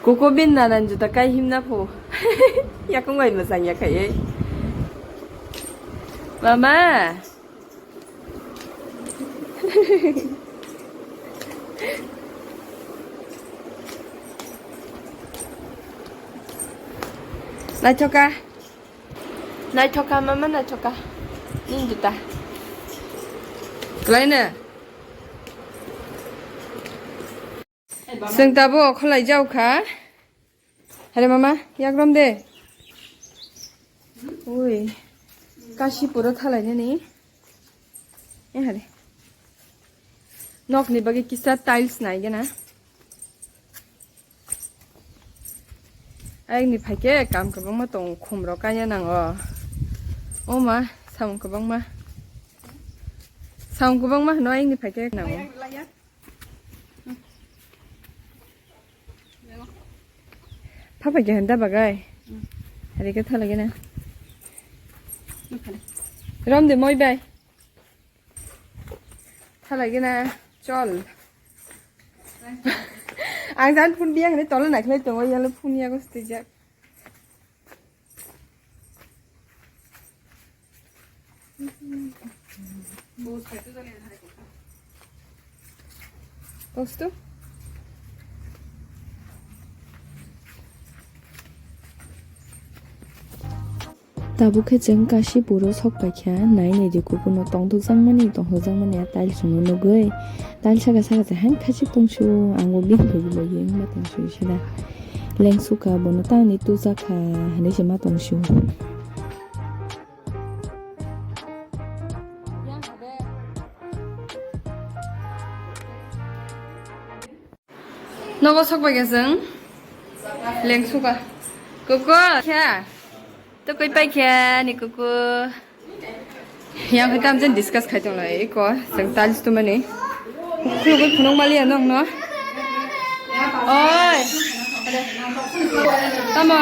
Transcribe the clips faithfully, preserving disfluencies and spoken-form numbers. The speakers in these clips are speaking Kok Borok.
Kuku bin nanan juta kai himna phu. Yakung bai masang ya kai. Mama. Naithoka. Naithoka mama, naithoka. Nini juta. Laina. Chwng tabuk okholai jau kha. Hare mama, yakrom de. Ui. Kashi puro thalai nani. Eh, hare. Nokni bagwi kisa tiles nai gana. Ayang ni phaikhe kam kwbangma tongo, khum rok kaina nango. O ma, samung kwbangma. Samung kwbangma hwno ayang ni phaikhe nango. Pha phaikhe handa bagai. Hari khe thalai gana. Rom de moi bai. Thalai gana chol. Ang jan phun biya hwnwi tola naikhlai tongo, yalo phun yago stijak. Post to? Tabuk khe chwng kashi puro sok paikha, nai nai di kukuno tongthokjakmani, tongthokjakmani a tiles rokno nugwi. Tiles saka saka se han khachik tongsu, ang bo bini logi logi wngma tongsu sida. Lengsuka bono tangni tujakha hinwi se ma tongsu. Nogo sok bai khe chwng lengsuka. Kuku khe. Tukui pai khe ni kuku. Yang khe tam jen discuss khai tong lai ko. Chwng tiles tumani. Khulugui phunuk maliya nong no. Oi. Tamo.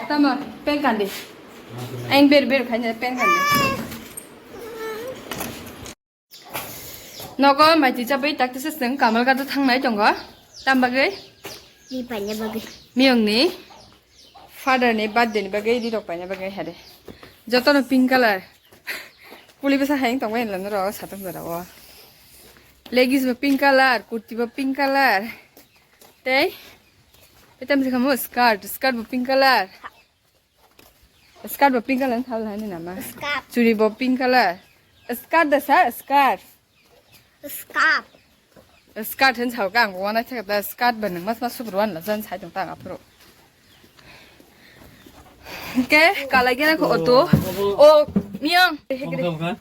Tamo. Pen kandi. Aing ber ber khai pen kandi. Nogo mai twi chabwi tak tisa chwng Kamalghat o thangnai tongo. Tam bagwi? Ri paina bagwi. Miyongni father ni birthday ni bagwi ri rok paina bagwi hade. Jotono pink color. Puli bwsa hayung tongbai hinla norok satung jora o. Leggings bo pink color, kurti bo pink color. Tei? Tei tam se kamo skirt, skirt bo pink color. Skirt bo pink color thal hani nama? Scarf. Churi bo pink color. Skirt da sa, scarf. Scarf. Skirt hin sao ka ang wana thek da skirt ba nang mas mas super wan la jan sai tong ta ga pro. Ke kala gena ko oto. O miyang. Hegre.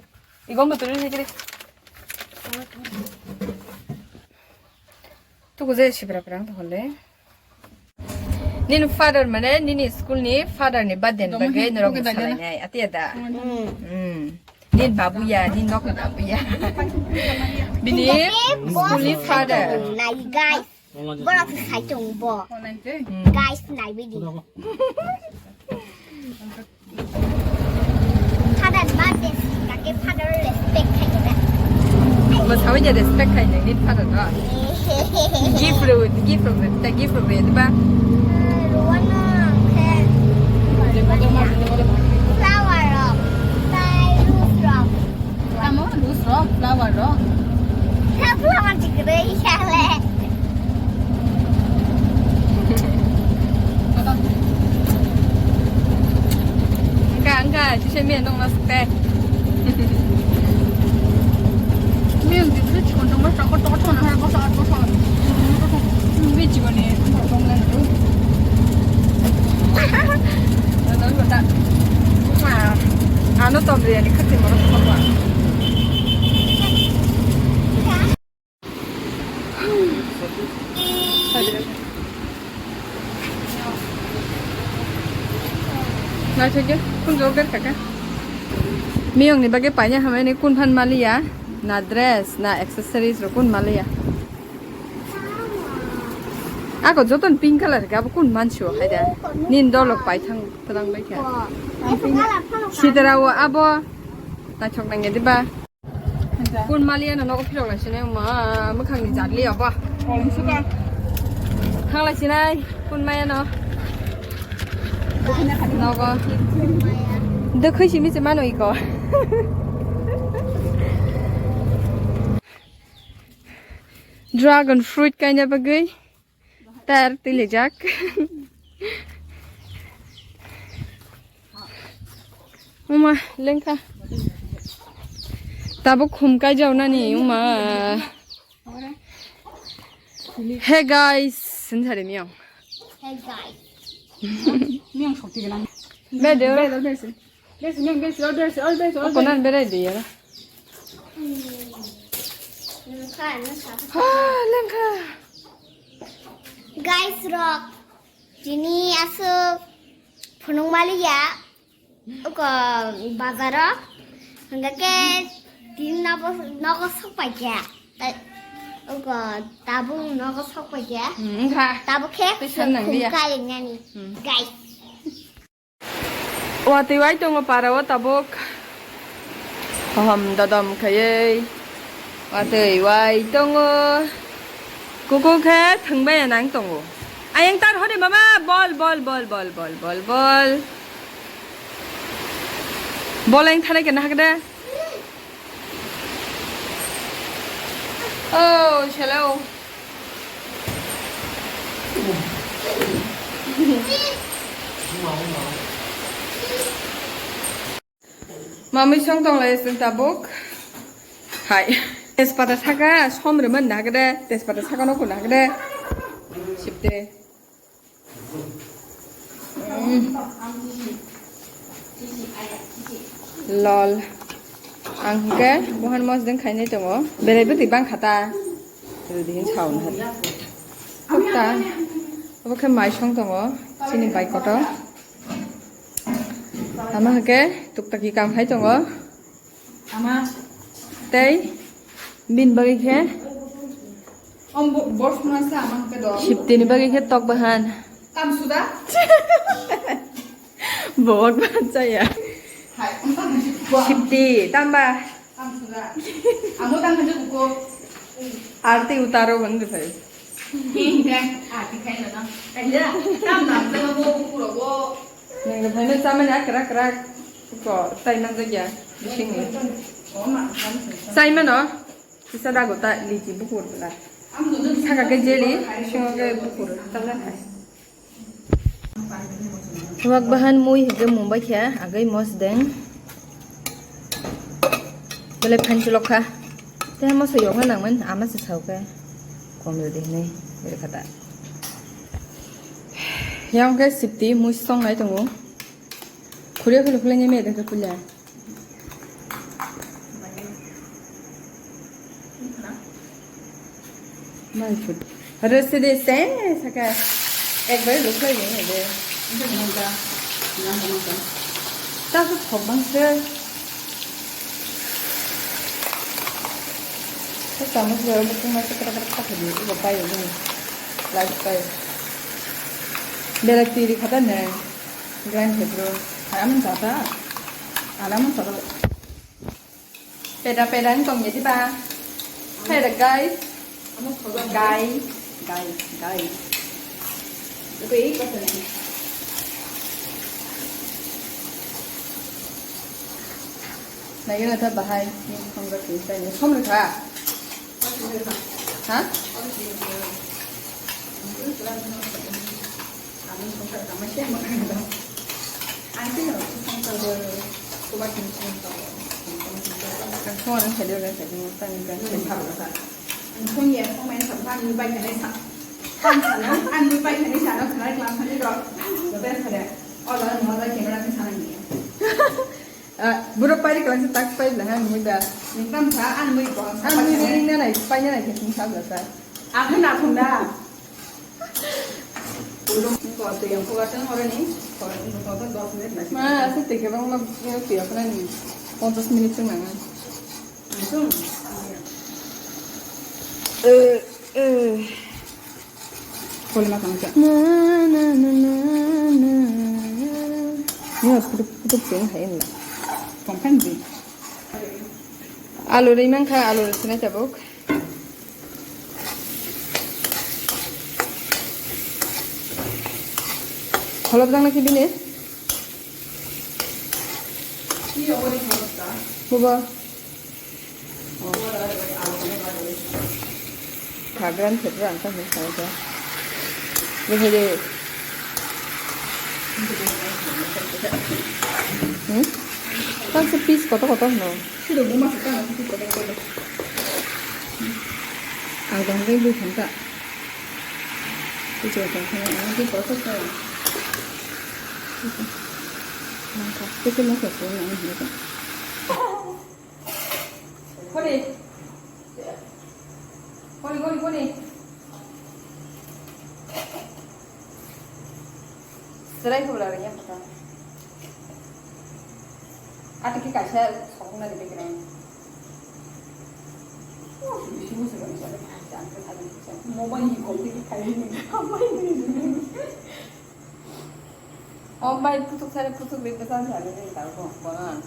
Igom betul hegre. Tuku je sibra prang to hole. Nini father mane nini school ni father ni birthday ni bagwi norok salainai atiya da. Hmm. Nini babuya, nini nok ni babuya. Bini school ni father. Nai guys. Borok se sai tongo bo. Hmm. Guys nai bini. Father birthday kake father respect khai khe. Bo sawi ja respect khai nang ni father no. Gift ro, gift ro, ta gift ro ba. Ruwana khe flower ro, tai rose ro. Tamo rose ro, flower ro. Flower chikre yale. Engka, engka, sise miya nong nas te. Miya nong te chikon tong mas chakot tokot tong na hai boso at boso. Bi chikon ni tong na tu. Ano kota. Ano tom biryani khati moro khapa. Naithokya, kun jor ber kaka. Miyong ni bagwi paina hamani kun phan maliya, na dress, na accessories rok kun maliya. Ako joton pink color ka, abo kun mansi o haida. Nin dolok pai thang, thang bai kha. Sitara o abo, naithok nangya diba? Kun maliya no nogo phirok lai sinai ma, mwkhang ni jat liya ba. Kolom suka. Thang lai sinai. Kun maya no. Nogo. Dwkhwi simi se mano iko. Dragon fruit kaina bagwi tar tilijak. Uma lengkha. Tabuk khum kaijao nani uma. Hey guys, sinsari miyong. Hey guys. Miyong shokti gwnang. Bede oro. Bede, bede. Besi, besi, besi, besi, besi, besi. Konan berai de yara. Ha, lengkha. Guys rok, tini aswk phunuk maliya, uko bazaro, hingke tini nogo, nogo sok paikha. Tai, uko tabuk nogo sok paikha. Hmm, wngkha. Tabuk khe twi san nang liya. Khum kalingnani. Hmm. Guys. Watwi wai tongo para o tabuk. Hohom dodom khaiwi. Watwi wai tongo. Kuku khe thwngbai nang tongo. Ayang tar hore mama bol, bol, bol. Bol ayang thanai khe nahakde. Oh, hello. Mamui song tong lai sing tabuk. Hai. Tejpata saka som rwmani nahakde. Tejpata saka no kun nahakde. Sipte. Mm. Lol. Ang hwnkhe bohan mosdeng khainai tongo. Berai bwtwi bangkha ta. Rwdi hin sawi nahar. Thok ta. Obo khe mai song tongo. Chini bai kotor. Ama hwnkhe tuktaki kam khai tongo. Ama. Tei bini bagwi khe. Om bo-, bor songna sa ama hwnkhe do. Siptini bagwi khe tok bahan. Kam suda? Bok bahan chaya. Hai, om tang hajik ko. Sipti, tamba. Kam suda. Amo tang hajik ko. Arti utaro bang de sai. Hingke, arti khai na. Kaja, tam nam tang bo puro bo. Nang de phai na chamani akrak akrak. Ko, tai man jagya. Bising ni. Sai mano. Kisa dago ta liji bukur la. Saka ke jeli, singo ke bukur, ta la hai. Wak bahan mui hwnkhe mumbai khe, agwi mosdeng. Belai phan chulok kha. Tei moso yokna nangmani, ama se sao khe. Kom rwdi hinwi, bere kha ta. Yang khe sipti mui song nai tongo. Khuriya khulu khulai ni me dekhe pulia. Mai food. Rwsidi se saka ekbar ruklai ni de. Ta su thok bang se. Sa chamus le obo tungma se kra kra kha di. Ibo pai ni. Life pai. Belak tiri khata ne. Grind khe bro. Aram jata. Aram jata. Peda peda ni tong jadi ba. Peda guys. Guys, guys, guys. Oke, ini kosong. Lagi ada bahai. Ini kosong berarti. Ini kosong berarti. Ha? Ang songkar tama khe ang bakha nang. Ang tei no songkar bo kubat ni songkar. Ang songkar ang khe dole khe mo tang ga. Ang songkar ang songya songmai sa ba ni bai khe sa. Ang sa na ang ni bai khe sa na khna klam sa ni do. Bo ben sa de. Ola mo bai khe na sa ni. Ah, borok pairi kwlangsa tak pai bwla ha nungwi ba. Nung tamo sa, ani mui kwlangsa. Ani mui ring nanai, pai nanai khe sung sa bwla sa. Ang khe nathum da. Ulung ko twi ang kuwa tang horani, ko ko dos minute na. Ma, asa twi khe bang ma twi ang khna ni ponchas minute chwng nang. Ang sung. Eh, eh. Kole ma tang cha. Na, na, na, na, na. Ni putuk putuk cheng hai na. Kong kan di. Alu ri mang kha, alu ri sinai tabuk. Holop jang na khe bini? Bubo. Khagran khedra ang tamo khaga. Behede. Hmm? Tang se piece koto koto hino. Siro buma se tang piece koto koto. Ang tong dei bui thang ta. Piece koto koto hino. Ang piece koto koto. Nangkha. Piece mo koto nang hino ta. Hori. Hori, hori, hori. Serai ko bela rengya pata. Ati ki kaisa sokna de bekreng. Oh, bisi musu bisi ada kaisa, ada kaisa. Mobile ni kau tiki kaya ni. Apa ini? O bai putuk sare putuk ri bwsa sare ri ta ko bana.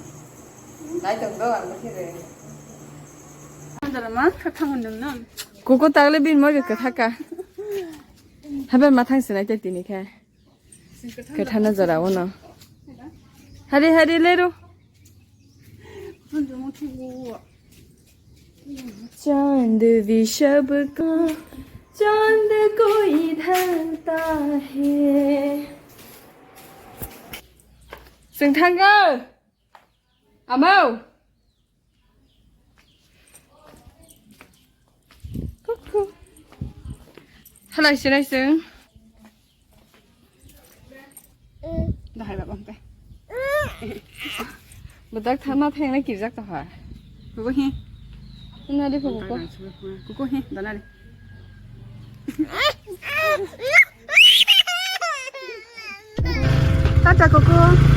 Nai tong do ang khe re. Jala ma kha thango nung nang. Kuku tagle bin mo ke kha ka. Haber ma thang sinai te tini khe. Khe thana jara wono. Hari hari leru. Chand vi shab ka chand koi dhanta hai. Sing thango. Amo. Kuku. Halai sinai sing. Dahai baba hempe. Bedak thana thengna kirjak to ha. Kuku hi. Nari kuku. Kuku hi, danari. Tata kuku.